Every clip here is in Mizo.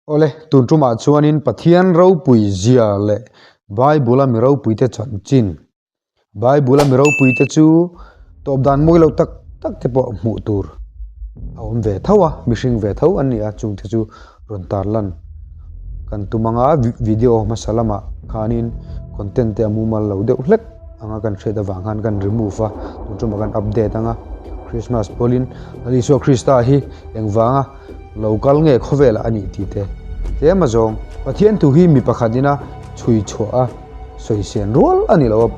Awle, tun tumah chuanin Pathian ropui zia leh Bible-a mi ropuite chanchin, Bible-a mi ropuite chu tawp dan mawi lo tak tak te pawh hmuh tur a awm ve tho a, mihring ve tho an ni a, chungte chu rawn tarlan kan tum anga video hmasa lamah khanin content te a mumal lo deuh hlek anga kan hriat avang khan kan remove a, tun tumah kan update anga Christmas pawlin Lal Isua Krista hi engvanga lo kal nge khawvelah a nih tih te tlem a zawng. Pathian thu hi mi pakhat ina chhui chhuah a sawi sen rual a ni lo a,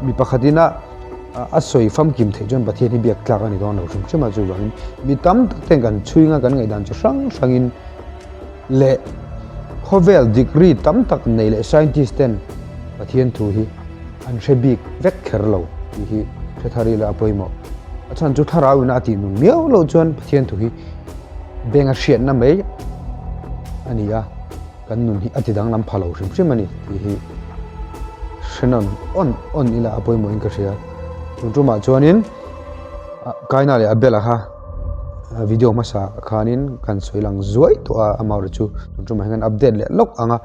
mi pakhat ina a sawi famkim theih chuan Pathian hi biak tlak a ni dawn lo hrim hrim a, chuvangin mi tam tak ten kan chhui anga kan ngaihdan chi hrang hrangin leh khawvel degree tam tak nei leh scientist ten Pathian thu hi an hre bik vek kher lo tih hi hre thar ila a pawimawh. A chhan chu thlarau ina a tih nun miau loh chuan Pathian thu hi beng a hriatna mai a ni a, kan nun hi a ti danglam pha lo hrim hrim a ni tih hi hre nawn awn awn ila a pawimawhin ka hria. Tun tumah chuanin Kaina leh Abel-a kha video hmasa khanin kan sawi lang zuai tawh a, amaherawhchu chu tun tumah hian kan update leh lawk ang a.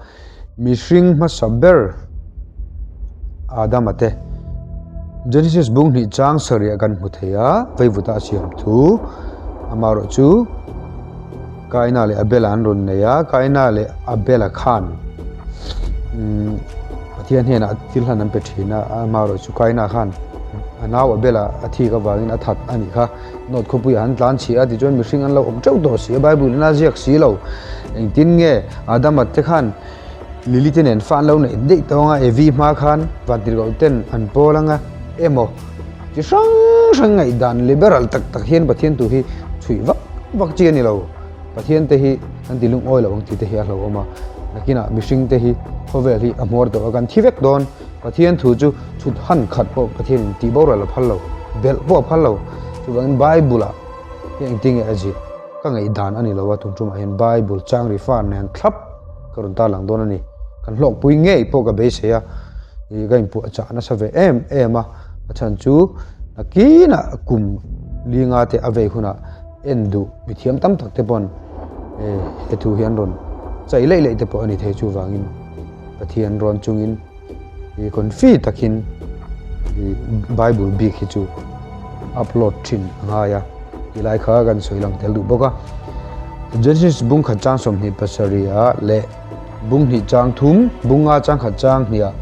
Mihring hmasa ber Adama te Genesis bung hnih chang sarih kan hmu thei a, veivuta a siam thu amaherawh chu Kaina leh Abela an rawn nei a, Kaina leh Abela khan umm Pathian hnenah thil hlan an pe thin a, amaherawh chu Kaina khan a nau Abela a thik avangin a that a nih kha. Nawt khawpuiah an tlan chhi a tichuan mihring an lo awm teuh tawh si a, Bible in a ziak si lo. Engtin nge Adama te khan Lily te nen fa an lo neih daih tawh anga Evi hma khan vantirhkoh ten an pawl anga emaw chi hrang hrang ngaihdan liberal tak tak hian Pathian tur hi chhuih vak vak chi a ni lo. Pathian te hi kan ti lungawi lo ang tih te hi a hlauhawm a, nakinah mihring te hi khawvel hi a hmuar tawh a kan thi vek dawn. Pathian thu chu chhut han khat pawh Pathianin tih boral a phal lo, belh pawh a phal lo. Chuvangin Bible-ah hian engtin nge a ziah? Ka ngaihdan a ni lo a, tun tumah hian Bible chang ri far nen thlap ka rawn tarlang dawn a ni. Kan hlawkpui ngei pawh ka beisei a, ih ka inpuahchah nasa ve em em a, a chhan chu nakinah kum linga te a vei hunah en duh mithiam tam tak te pawn he thu hi an rawn chai laih laih te pawh a ni thei chuvangin Pathian rawn chungin i confi takin i Bible bik hi chu upload thin a ngai a tilai kha kan sawi lang tel duh bawk a. Genesis bung khat chang 27 ah leh bung hnih chang thum bung nga chang khat chang hnih ah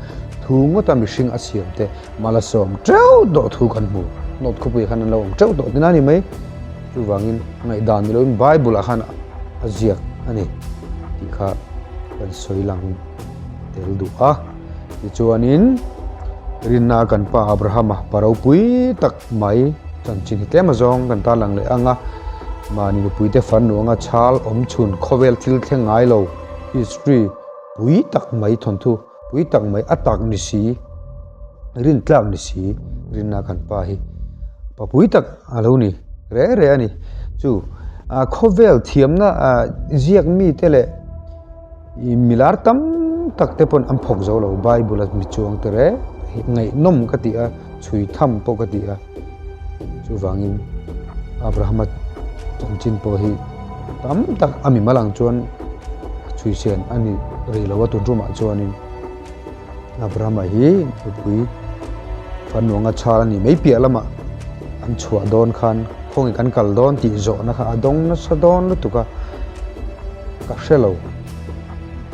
thu ngawta mihring a siam te mala sawm teuh tawh thu kan hmu. Note khawpui khan an lo awm teuh tawh tina ni mai. Chuvangin ngaihdan ni loin Bible ah khan a ziak a ni tih kha kan sawi lang tel duh a. Tichuanin rinna kan pa Abrahama pa ropui tak mai chanchin hi tlem azawng kan tarlang leh ang a. Mahni nupuite farnu anga chhal awm chhun khawvel thil thleng ngai lo history pui tak mai thawnthu pui tak mai a tak ni si, rin tlak ni si rinna kan pa hi pa pui tak a lo ni re re a ni. Chu khawvel thiamna ziak mite leh Ih milar tam tak te pawn an phawk zo lo Bible a mi chuang te reng hi ngaihnawm ka ti a chhui tham pawh ka ti a chuvangin Abrahama chanchin pawh hi tam tak a mi mal ang chuan a chhui sen a ni rih lo a tun tumah chuanin Abrahama hi nupui fanu anga chhal a nih mai piah lamah an chhuah dawn khan khawnge kan kal dawn tih zawhna kha a dawng nasa dawn lutuk a ka hre lo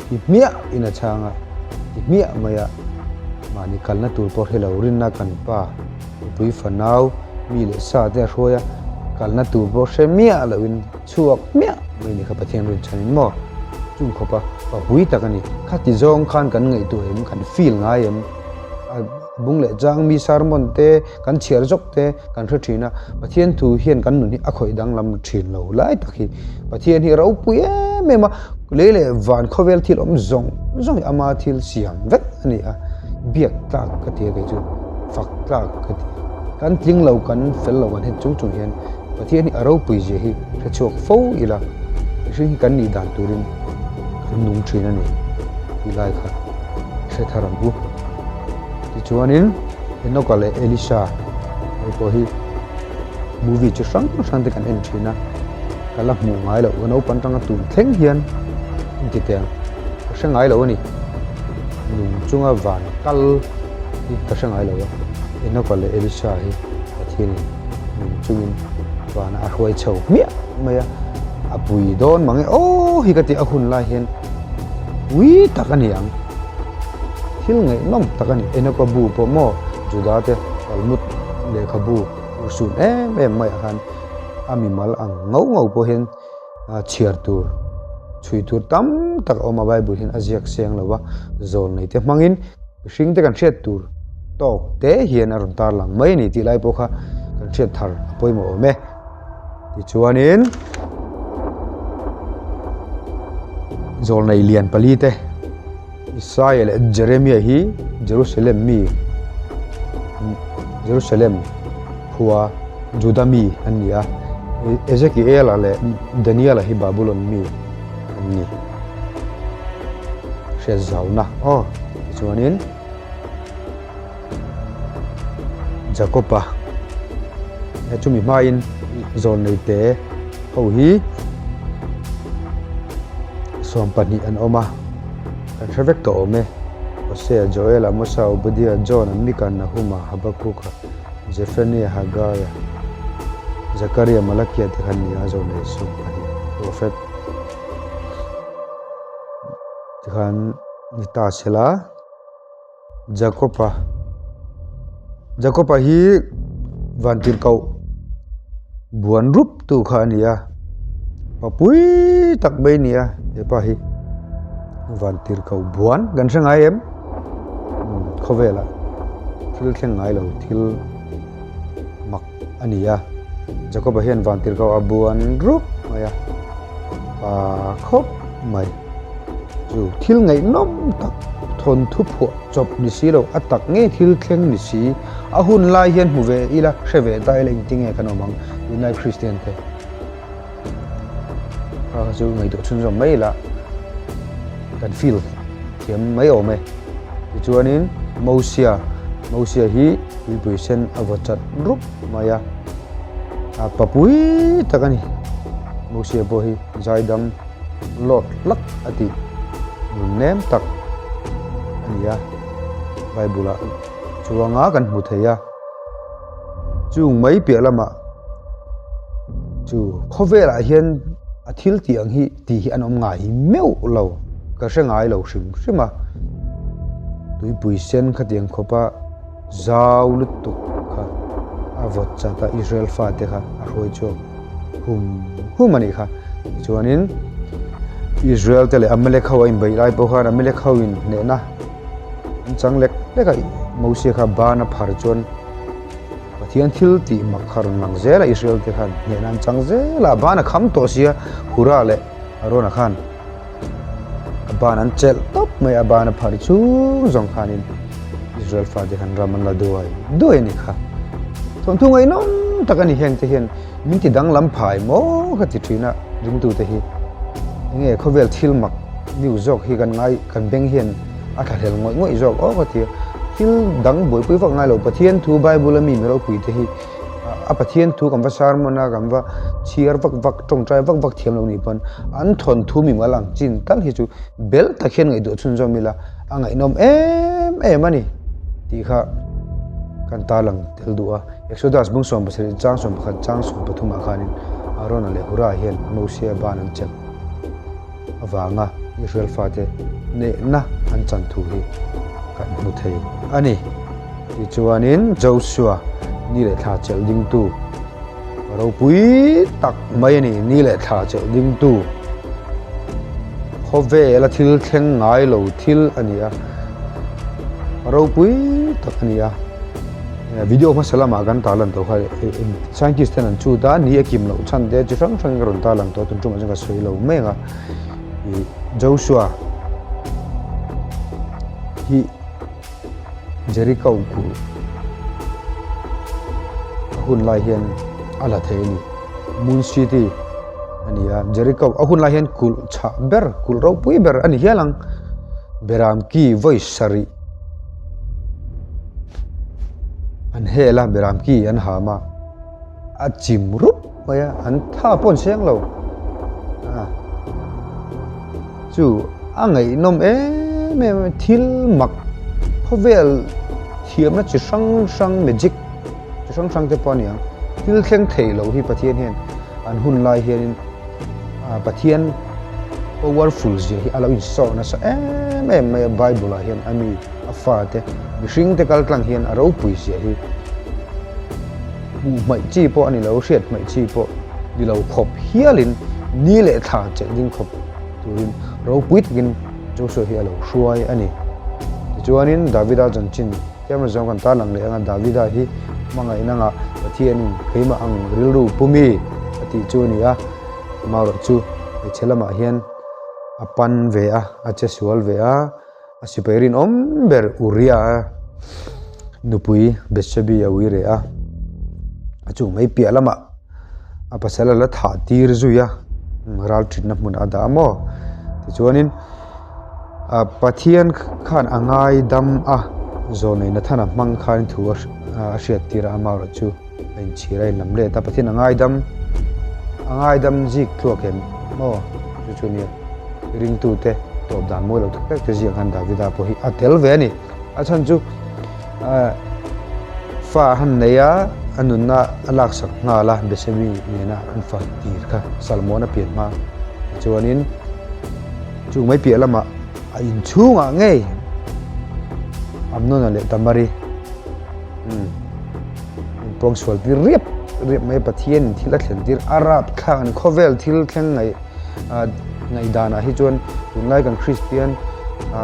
ti hmiah in a chhang a ti hmiah mai a mahni kalna tur pawh hre lo rinna kan pa nupui fanau mi leh sa te a hruai a kalna tur pawh hre miah loin chhuak hmiah mai ni kha Pathian rin chhan in maw chung khawp a papui tak a ni khati zawng khan kan ngaihtuah em kan feel ngai em a bung leh chang mi sermon te kan chhiar zawk te kan hre thin a Pathian thu hian kan nun hi a khawih danglam thin lo lai tak hi Pathian hi ropui em em a lei leh van khawvel thil awm zawng zawng hi ama thil siam vek a ni a biak tlak ka ti a kei chu fak tlak ka ti a kan tling lo kan fel lo kan het chung chung hian Pathian hi a ropui zia hi hre chhuak fo ila mihring hi kan nih dan turin kan nung thin a ni tih lai kha hre thar ang u. Tichuanin Enoch-a leh Elisha hei pawh hi movie chi hrang hrang te kan en thin a, ka la hmuh ngai loh ka naupang tanga tun thleng hian. Inti teh ang, ka hre ngai lo a ni. Nung chunga van kal hi ka hre ngai lo a, Enoka leh Elisha hi Pathianin nung chungin vanah a hruai chho hmiah mai a, a pui dawn mang e aw hi ka ti a hun lai hian pui tak a ni ang. Thil ngaihnawm tak a ni, Enoka bu pawh maw Juda te Talmud lehkhabu urhsun em em maiah khan a mimal ang ngau ngau pawh hian chhiar tur chhui tur tam tak a awm a Bible hian a ziak seng lo a, zawl nei te hmangin mihring te kan hriat tur tawk te hian a rawn tarlang mai a ni tih lai pawh kha kan hriat thar a pawimawh awm e. Tichuanin zawl nei lian pali te Isaia leh Jeremia hi Jerusalem mi Jerusalem khua Juda mi an ni a, Ezekiela leh Daniela hi Babulon mi an ni. Hriat zauna aw tichuanin Jakoba he chumi hmain zawlneite ho hi 12 an awm a, kan hre vek tawh awm e. Hosea, Joela, Amosa, Obadia, Jona, Mika, Nahuma, Habakuka, Zephaniah, Haggaia, Zakaria, Malakia te kha an ni a, zawlnei 12 prophet te khan ni ta sela. Jakoba Jakoba hi vantirhkoh buan rup tu kha a ni a, papui tak mai a ni a hepa hi vantirhkoh buan kan hre ngai em khawvelah thil thleng ngai lo thil mak a ni a Jakoba hian vantirhkoh a buan rup mai a pa khawp mai. Chu thil ngaihnawm tak thawnthu phuah chawp ni si lo, a tak ngei thil thleng ni si, a hun lai hian hmu ve ila, hre ve ta ila engtin nge kan awm ang tunlai Kristian te kha kha chu ngaihtuah chhunzawm mai ila kan feel thiam mai awm e. Tichuanin Mosia, Mosia hi tuipui sen a vaw chat rup mai a, a papui tak a ni. Mosia pawh hi zaidam. Lawt hlak a tih nun nem tak a ni a, Bible ah chuanga kan hmu thei a, chung mai piah lamah chu khawvel ah hian a thil tih ang hi tih hi an awm ngai meuh lo, ka hre ngai lo hrim hrim a, tuipui sen khatiang khawp a. Zau lutuk kha a vawt chat a, Israel fate kha a hruai chhuak hum hum a nih kha. Tichuanin Israel te leh Amalek ho a inbeih lai pawh khan Amalek ho in hnehna an chang lek lek a, Mosia kha ban a phar chuan Pathian thil tih mak kha rawn lang zel a, Israel te khan hnehna an chang zel a, ban a kham tawh sia Hura leh Arona khan. A ban an chelh tawp mai a, a ban a phar chung zawng khanin Israel fate khan ram an la duai duai a ni kha. Thawnthu ngaihnawm tak a ni heng te hian min ti danglam phai maw ka ti thin a ringtute hi. Enge khawvel thil mak news zawk hi kan ngai kan beng hian a thlahlel ngawih ngawih zawk aw ka ti a. Thil dang buaipui vak ngai lo Pathian thu Bible a mi mi ropui te hi A Pathian thu kan va sermon a, kan va chhiar vak vak, tawngtai vak vak thiam lo nih pawn an thawnthu mimal ang chin tal hi chu bel tak hian ngaihtuah chhunzawm ila a ngaihnawm em em a ni tih kha kan tarlang tel duh a. Exodus bung 17 chang 11 chang 13 ah khanin Arona leh Hura hian Mosia ban an chelh avanga Israel fate nehna an chan thu hi kan hmu thei a ni. Tichuanin Joshua ni leh thla chelh dingtu ropui tak mai a ni, ni leh thla chelh dingtu khawvela thil thleng ngai lo thil a ni a, ropui tak a ni a. Video hmasa lamah kan tarlan tawh kha scientist ten an chhut a, ni a kim loh chhan te chi hrang hrangin ka rawn tarlang tawh a, tun tumah chuan ka sawi lo mai ang a. Joshua hi. Jericho kulh a hun lai hian a la thei a ni. Moon City a ni a, Jericho a hun lai hian kulh chhah ber, kulh ropui ber a ni hial ang. Beram ki vawi sarih an hel a, beram ki an ham a, a chim rup mai a, an tha pawh an seng lo. Chu a ngaihnawm em em a, thil mak khawvel thiamna chi hrang hrang magic chi hrang hrang te pawh a ni ang. Thil thleng thei lo hi Pathian hian an hun lai hianin Pathian powerful zia hi a lo insawh nasa em em mai a, Bible ah hian a mi a fate mihring te kal tlang hian a ropui zia hi hmuh hmaih chi pawh a ni lo, hriat hmaih chi pawh ni lo khawp hialin ni leh thla chelh ding khawp turin ropui takin Joshua hi a lo hruai a ni. Tichuanin Davida chanchin tlem zawng kan tarlang leh anga Davida hi hmangaihna ngah Pathianin keimah ang rilru pumi a tih chu a ni a, amaherawh chu hmeichhe lamah hian a pan ve a, a che sual ve a, a sipai rinawm ber Uria nupui Bethsebi a ui reh a, a chung mai piah lamah a pasal a la thah tir zui a, ral thitna hmunah a dah a maw tichuanin ah Pathian khan a ngaidam a zawlnei Nathana hmang khan thu a hriat tir a amaherawh chu a inchhir a inlam let a Pathian a ngaidam a ngaidam zik tluak em maw chu chu nia ringtute tawp dan mawi lo tak tak te ziak khan Davida pawh hi a tel ve a ni. A chhan chu fa a han nei a, a nunna a laksak nghal a, Bethsebi nena an fa tir kha Salmon a pian hma. Tichuanin chu mai piah lamah a inchhungah ngei Amnona leh Tamari inpuangsual tir riap riap mai Pathianin thil a thlen tir a rapthlak a ni. Khawvel thil thleng ngaih Ngaihdanah hi chuan tunlai kan Kristian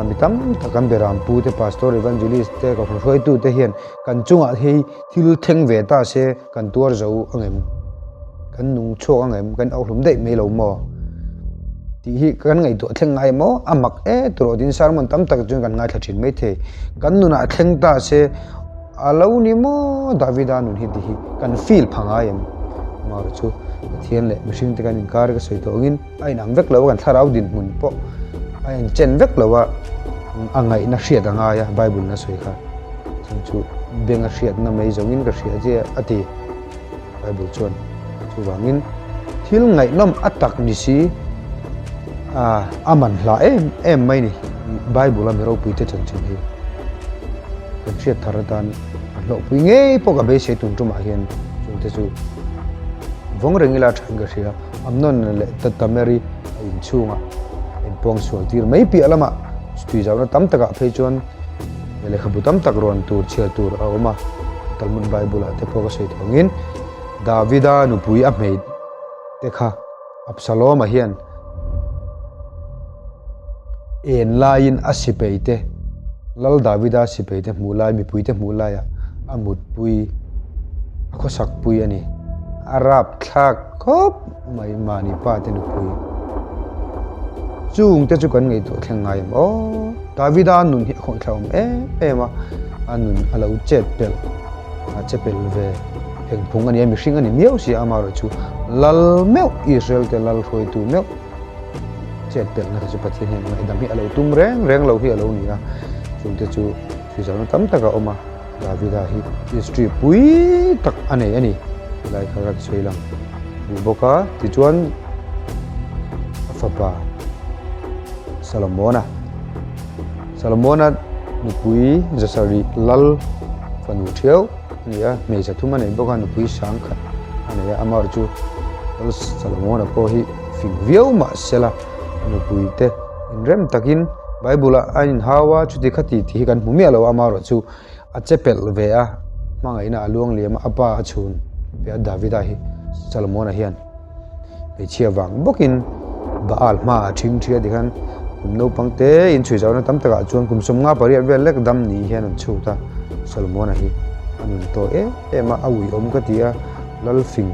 mi tam tak kan beram pu te Pastor Evangelist te Kohhran hruaitu te hian kan chungah hei thil thleng ve ta se kan tuar zo angem kan nung chhuak angem kan auhlum daih mai lo maw tih hi kan ngaihtuah thleng ngai maw a mak e tawh tin sermon tam tak chuan kan ngaithla thin mai thei kan nunah thleng ta se A lo ni maw Davida nun hi ti hi kan feel pha ngai em? Amaherawh chu Pathian leh mihring te kan inkar ka sawi tawh angin a inang vek lo a, kan thlarau dinhmun pawh a inchen vek lo a, a ngaihna hriat a ngai a Bible in a sawi kha chhan chu beng a hriatna mai zawngin ka hria che a ti Bible chuan chuvangin thil ngaihnawm a tak ni si a man hla em em mai ni Bible a mi ropui te chanchin hi kan hriat thar atan a hlawhpui ngei pawh ka beisei tun tumah hian chungte chu vawng reng ila thain ka hria Amnon leh Tamari a inchhungah a inpuang sual tir mai piah lamah tuizauna tam takah phei chuan Lehkhabu tam tak rawn tur chhiar tur a awm a, Talmud Bible ah te pawh ka sawi tawh angin Davida nupui a hmei te kha Absalom-a hian en laiin a sipei te, Lal Davida sipei te hmuh lai, mipui te hmuh laiah a mutpui, a khawsakpui a ni. A rapthlak khawp mai mahni pa te nupui. Chung te chu kan ngaihtuah thleng ngai em aw. Davida nun hi a khawngthlak awm em em a, a nun a lo chet pelh, a che pel ve phengphung a ni a, mihring a ni miau si a, amaherawh chu lal meuh, Israel te lal hruaitu meuh chet pelhna kha chu Pathian hian ngaihdam hi a lo tum reng reng lo hi a lo ni a, chungte chu hriselna tam tak a awm a, Davida hi history pui tak a nei a ni, helai kha ka sawi lang duh bawk a, tichuan a fapa. Salomona Salomona nupui Zasarih lal fanu thiau a ni a, hmeichhe thum a nei bawk a, nupui sang khat a nei a, amaherawh chu lal Salomona pawh hi fing viau mah sela a nupui te inrem takin Bible ah a inhau a, chuti khati tih hi kan hmu miah lo a, amaherawh chu a che pelh ve a, hmangaihna a luang liam a, a pa a chhun ve a Davida hi Salomona hian. Hmeichhia vang bawkin Baal hmaah a ṭhing ṭhi a tikhan kum naupang te in chhui zauhna tam takah chuan kum 58 vel lek dam ni hian an chhut a, Solomon-a hi a nun tawh em em a, a uiawm ka ti a, Lalfing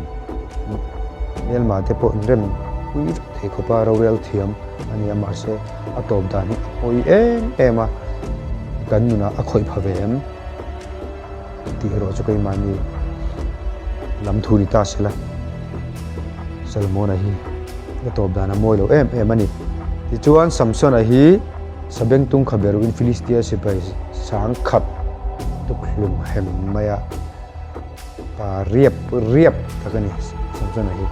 hmelma te pawh inrem pui vek thei khawp a, rorel thiam a ni a, mahse a tawp dan hi a pawi em em a, kan nunah a khawih pha ve em? Tih erawh chu keimahni lam thu ni ta sela, Solomona hi a tawp dan a mawi lo em em a ni. Tichuan Samsona hi Sabengtung khaberuin Filistia sipai sang khat tukhlum hem mai a, pa riap riap tak a ni Samsona hi.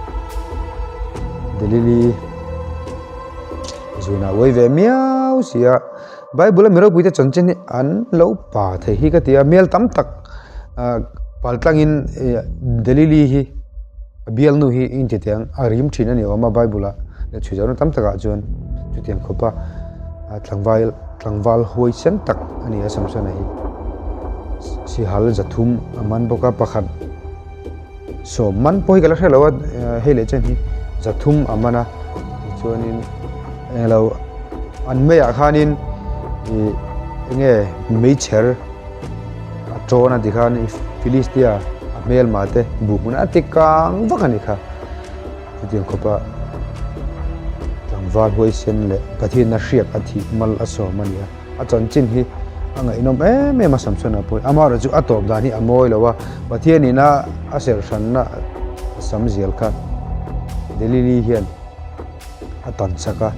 Delili. Zunah uai ve miau si a, Bible a mi ropuite chanchin hi an lo pa thei hi ka ti a, mel tam tak pal tlangin Delili hi a bialnu hi inti teh ang a rim thin a ni awm a Bible ah leh chhui zauhna tam takah chuan chutiang khawpa tlangval tlangval huaisen tak a ni a Samsona hi sihal zathum a man bawk a pakhat. Sawm man pawh hi ka la hre lo a hei leh chen hi 300 a man a tichuanin englo an meiah khanin ih enge meichher a tawn a tikhan Philistia a hmelma te buh hmun a ti kang vak a ni kha chutiang khawpa tlangval huaisen leh Pathianna hriak a thih mal a sawm a ni a. A chanchin hi a ngaihnawm em em a Samsona pawh hi. Amaherawhchu chu a tawp dan hi a mawi lo a, Pathianin a a serh hranna a sam zial kha Delili hian a tan chak a,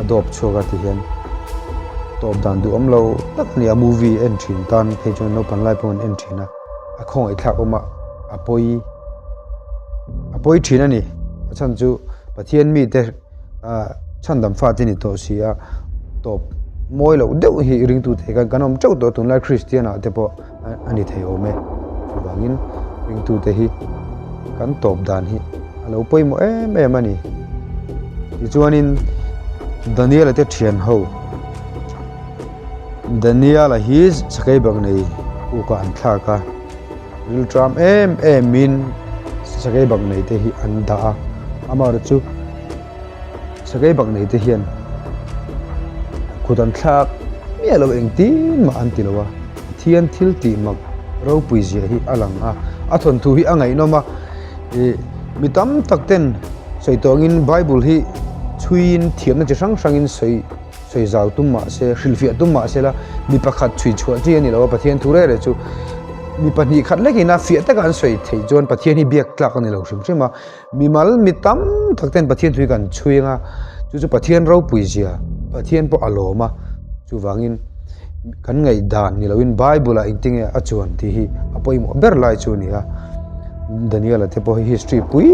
a dawp chhuak a ti hian tawp dan duhawm lo tak a ni a, movie en thin tan phei chuan naupang lai pawh an en thin a, a khawngaihthlak awm a, a pawi a pawi thin a ni. A chhan chu Pathian mite. ah chhandam fate ni tawh si a tawp mawi loh deuh hi ringtu te khan kan awm teuh tawh tunlai kristian ah te pawh a ni thei awm e chuvangin ringtu te hi kan tawp dan hi a lo pawimawh em em a ni tichuanin Daniel-a te thian ho Daniel-a hi sakei bang nei kukah an thlak a rilṭam em em in sakei bak nei te hi an dah a amaherawh chu sakei bak nei te hian kut an thlak miah lo engtin mah an ti lo a Pathian thil tih mak ropui zia hi a lang a a thawnthu hi a ngaihnawm a ih mi tam tak ten sawi tawngin bible hi chhuiin thiamna chi hrang hrangin sawi. Sawi zau tum mah se, hrilhfiah tum mah se la, mi pakhat chhui chhuah chi a ni lo a, Pathian thu reh reh chu mi pahnih khat lekin a fiah taka an sawi theih chuan Pathian hi biak tlak a ni lo hrim hrim a, mimal mi tam tak ten Pathian thu hi kan chhui ang a, chu chu Pathian ropui zia, Pathian pawh a lawm a, chuvangin kan ngaihdan ni loin Bible ah engtinge a chuan tih hi a pawimawh ber lai chu a ni a. Daniel-a te pawh hi history pui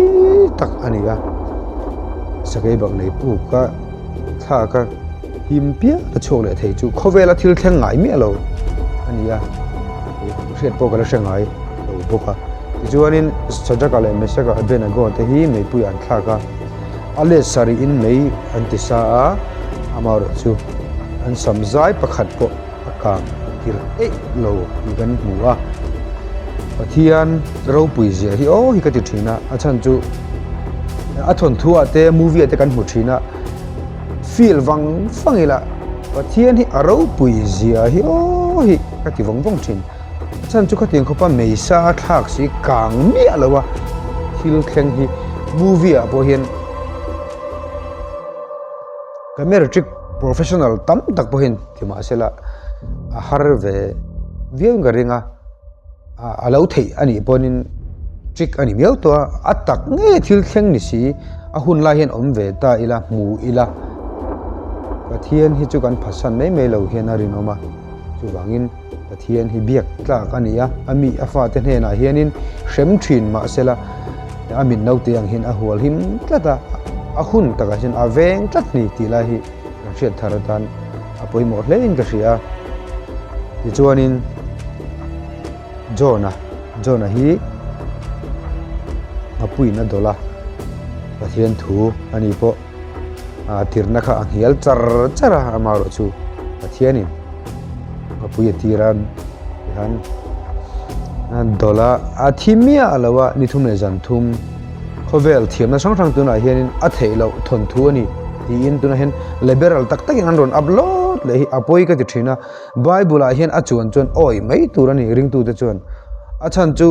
tak a ni a, sakei bak nei puk a thlak a him pial a chhuak leh thei chu khawvela thil thleng ngai miah lo a ni a, hriat pawh ka la hre ngai lo bawk a. Tichuanin Sadraka leh Mesaka Abednego te hi meipuiah an thlak a, a let sarihin mei an ti sa a, amaherawhchu an sam zai pakhat pawh a kang tir eih lo tih kan hmu a, Pathian ropui zia hi aw hi ka ti thin a, a chhan chu a thawnthu ah te movie ah te kan hmu thin a, feel vang vang ila Pathian hi a ropui zia hi aw hi ka ti vawng vawng thin, a chhan chu khatiang khawpa meisa a thlak si kang miah lo a thil thleng hi movie ah pawh hian. Camera trick professional tam tak pawhin ti mah sela a har ve viau in ka ring a, a lo theih a nih pawhin trick a ni miau tawh a, a tak ngei thil thleng ni si a hun lai hian awm ve ta ila hmu ila Pathian hi chu kan phatsan mai mai lo hian a rinawm a, chuvangin Pathian hi biak tlak a ni a, a mi a fate hnenah hianin hrem thin mah sela a mit naute ang hian a hual him tlat a, a hun takah hian a veng tlat ni tih lai hi kan hriat thar atan a pawimawh hle in ka hria a. Tichuanin John-a, John-a hi Nghapuiin a dawlh a, Pathian thu a ni pawh a tirna kha a hnial char char a, amaherawhchu Pathianin Ngapui a tir a tikhan dawlh a a thi miah lo a ni thum leh zan thum khawvel thiamna hrang hrang tunah hianin a theih loh thawnthu a ni tiin tunah hian liberal tak takin an rawn upload leh hi a pawi ka ti thin a bible ah hian a chuan chuan awi mai tur a ni ringtute chuan a chhan chu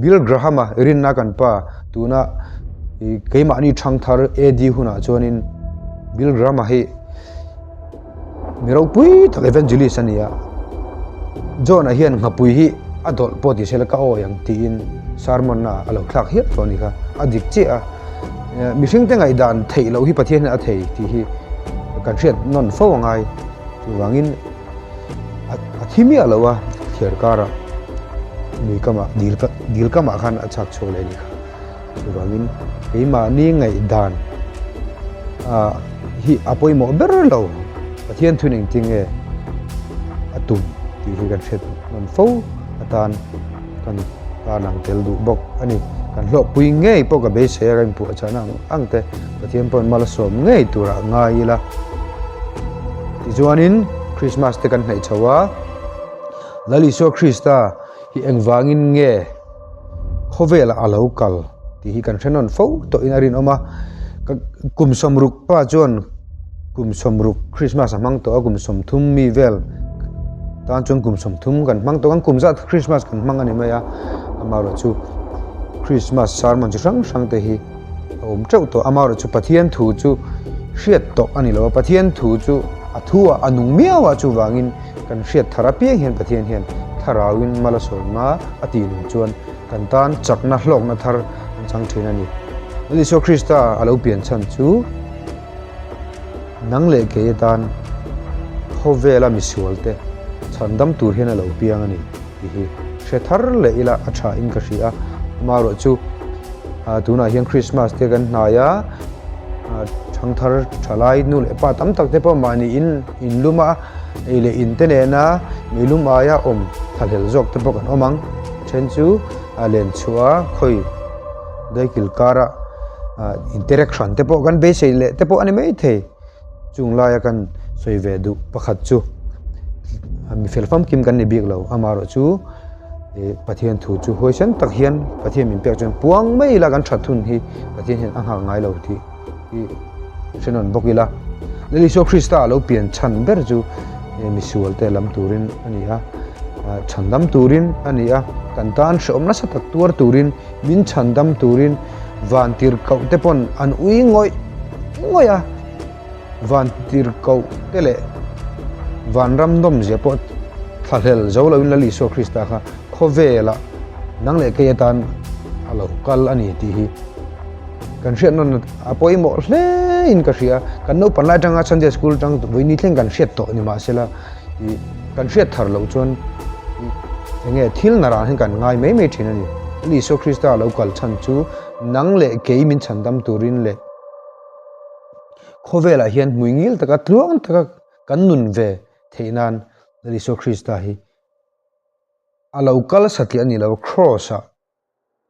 Bill Graham-a rinna kan pa tuna ih keimahni thangthar AD hunah chuanin Bill Graham-a hi. Mi ropui tak evangelist a ni a, John-a hian nghapui hi a dawlh pawh ti sela ka awi ang tiin sermon-na a lo thlak hial tawh a ni kha, a dik chiah a. Mihringte ngaihdan theih loh hi Pathian hian a thei tih hi kan hriat nawn fo a ngai. Chuvangin a thi miah lo a, thliar karah lui kamah dil dil kamah khan a chhak chhuak leh a ni kha. Chuvangin keimahni ngaihdan. hi a pawimawh ber lo. Pathian thun engtin nge a tum tih hi kan hriat nawn fo atan kan tarlang tel duh bawk a ni. Kan hlawhpui ngei pawh ka beisei a, ka inpuahchah na ang ang te Pathian pawhin mal a sawm ngei turah ngai ila. Tichuanin Krismas te kan hnaih chho a, Lal Isua Krista hi engvangin nge khawvelah a lo kal tih hi kan hre nawn fo tawhin a rinawm a. Kum sawmruk pa chuan kum sawmruk Christmas a hmang tawh a, kum 30 mi vel tan chuan kum 30 kan hmang tawh kan kum zat Christmas kan hmang a ni mai a. Amaherawhchu Christmas sermon chi hrang hrang te hi a awm teuh tawh. Amaherawhchu Pathian thu chu hriat tawh a ni lo a, Pathian thu chu a thu ah a nung miau a, chuvangin Kan hriat thar apiang hian Pathian hian thlarauin mal a sawm a, a tih nung chuan kan tan chakna hlawkna thar an chang thin a ni. Lal Isua Krista a lo pian chhan chu nang leh kei atan khawvela misualte chhandam tur hian a lo piang a ni tih hi hre thar leh ila a tha in ka hria a. Amaherawhchu tunah hian Krismas te kan hnai a, thangthar thalai nu leh pa tam tak te pawh mahni in inlum a, Ei leh in te nena meilum aia awm thlahlel zawk te pawh kan awm ang. A then chu a len chhuah a khawi daikil kara interaction te pawh kan beisei leh te pawh a ni maithei. Chung laia kan sawi ve duh pakhat chu mi fel famkim kan ni bik lo amaherawhchu Pathian thu chu huaisen tak hian Pathian min pek chuan puang mai ila kan that hun hi Pathian hian a nghak ngai lo tih. hi hre nawn bawk ila. Lal Isua Krista a lo pian chhan ber chu misual te lam turin a ni a, chhandam turin a ni a, kan tan hrehawm nasa tak tuar turin, min chhandam turin van tirhkoh te pawn an ui ngawih ngawih a, van tirhkoh te leh vanram nawmzia pawh thlahlel zo loin Lal Isua Krista kha khawvelah nang leh kei atan a lo kal a ni tih hi. Kan hriat nawn a pawimawh hle in ka hria. Kan naupang lai atanga Sunday school atang vawiin thleng kan hriat tawh ni mahsela ih kan hriat thar loh chuan ih enge thil narah hian kan ngai mai mai thin a ni. Isua Krista lo kal chhan chu nang leh kei min chhandam turin leh khawvelah hian hmuingil taka tluang taka kan nun ve theih nan Lal Isua Krista hi a lo kal satliah a ni lo, Kraws ah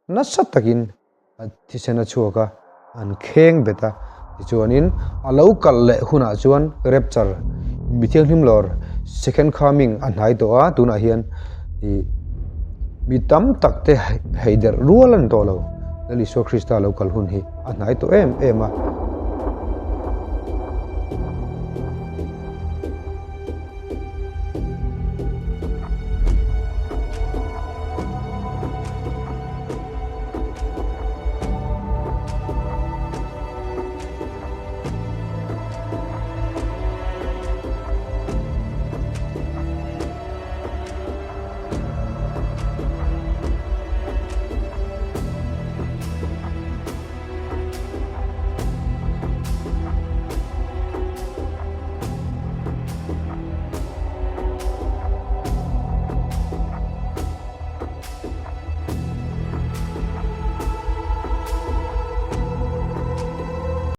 Nasa takin a thisen a chhuak a, an kheng bet a. Tichuanin a lo kal leh hunah chuan rapture, mi thianghlim lawr, second coming a hnai tawh a, tunah hian ih mi tam tak te hei derh rual a ni tawh lo. Lal Isua Krista lo kal hun hi a hnai tawh em em a.